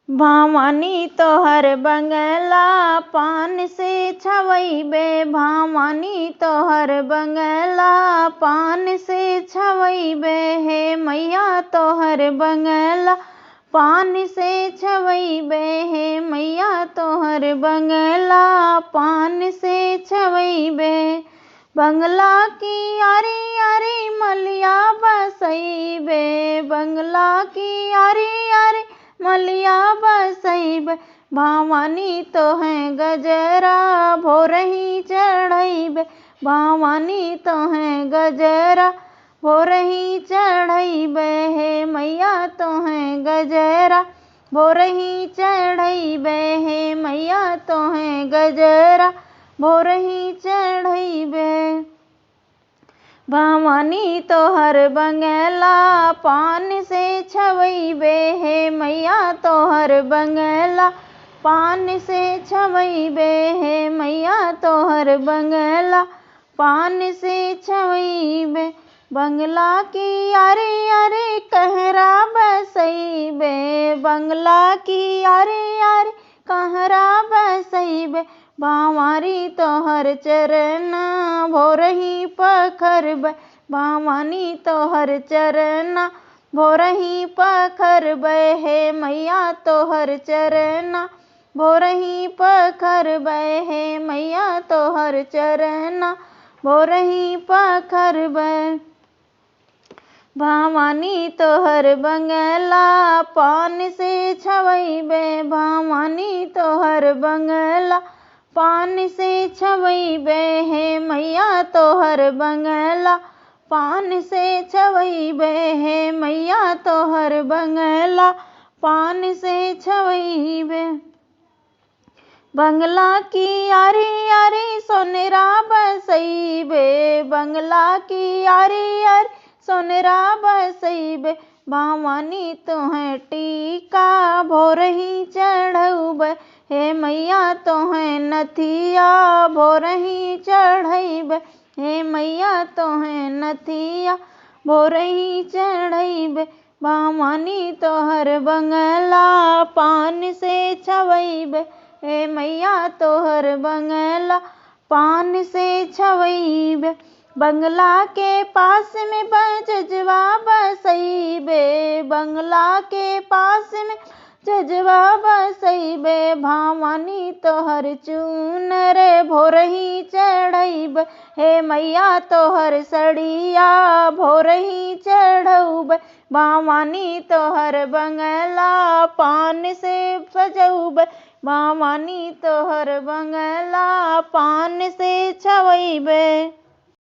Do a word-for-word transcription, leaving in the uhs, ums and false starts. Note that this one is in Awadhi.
भवानी तोहर बंगला पान से छवैबे, भवानी तोहर बंगला पान से छवैबे, हे मैया तोहर बंगला पान से छवैबे, हे मैया तोहर बंगला पान से छवैबे। बंगला की आरी आरी मलिया बसैबे, बंगला की आरी आरी मलिया बसैबे, भवानी तोहे गजरा भोरही चढ़ैबे, भवानी तोहे गजरा भोरही चढ़ैबे, हे मैया तोहे गजरा भोरही चढ़ैबे, हे मैया तोहे गजरा भोरही चढ़ैबे। भवानी तोहर बंगला पान से छवैबे, हे मैया तोहर बंगला पान से छवैबे, हे मैया तोहर बंगला पान से छवैबे। बंगला की आरी आरी कहरा बसैबे, बंगला की आरी आरी कहरा बसैबे, भवानी तोहर चरना भोरही पखरबे, भवानी तोहर चरना भोरही पखरबे, हे मैया तोहर चरना भोरही पखरबे, हे मैया तोहर चरना भोरही पखरबे। भवानी तोहर बंगला पान से छवैबे, भवानी तोहर बंगला पान से छवैबे, हे मैया तोहर बंगला पान से छवैबे, हे मैया तोहर बंगला पान से छवैबे। बंगला की आरी आरी सोनरा बसैबे, बंगला की आरी आरी सोनरा बसैबे, भवानी तोहे टीका भोरही चढ़ैबे, हे मैया तोहे नथिया भोरही चढ़ैबे, हे मैया तोहे नथिया भोरही चढ़ैबे। भवानी तोहर बंगला पान से छवैबे, हे मैया तोहर बंगला पान से छवैबे। बंगला के पास में बजजवा बसैबे, बंगला के पास में जजवा बसैबे, भवानी तोहर चूनर भोरही चढ़ैबे, हे मैया तोहर सड़िया भोरही चढ़ैबे, भवानी तोहर बंगला पान से सजैबे, भवानी तोहर बंगला पान से छवैबे।